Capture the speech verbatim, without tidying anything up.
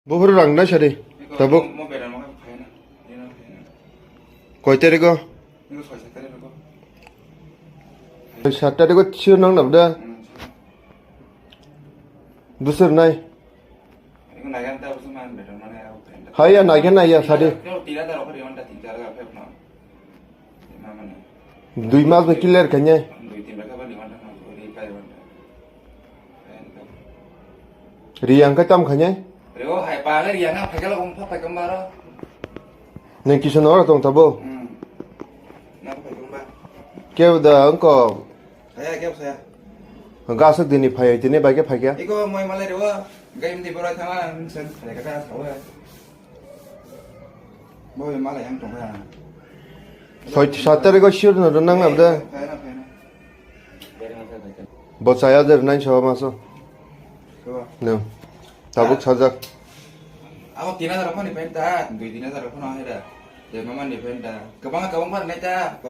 Buphuru rang nai sadi. Tabuk. Mo beram mo khaina. Ino khaina. Koi tarikh o? Ino soi sat tarikh o. Soi sat tarikh o sure nang nabda? Hmm. Busur nai. Ino naigan ta busur man beram mane aro khaina. Haiya, naigan naiya sadi. Ino tira da rokho riwan ta tin char ga phep no. Dui mas bai clear khainai. Riyang khe tam khainai? Reo hai pa le riyang a phaikala ong pha phaikam baro. Neng kisa nora tong tabo? Hmm. Na phaikam ba. Kebo da angko. Saya kebo saya. Gasuk dini phai tini bai khe phaikya. Iko moi malai reo. Gai mdi bora thama sen phaikata sawa. Bo malai yang tong ya. Soi sat tarikh o sure no nang abda. Phaina phaina. Bo chaya der nai so maso. Kebo. No. Tabuk sajak. Abo tin hajar rok phani penta, dui tin hajar rok phano hera. Je mama ni penta. Kebang kebang phar nai ta.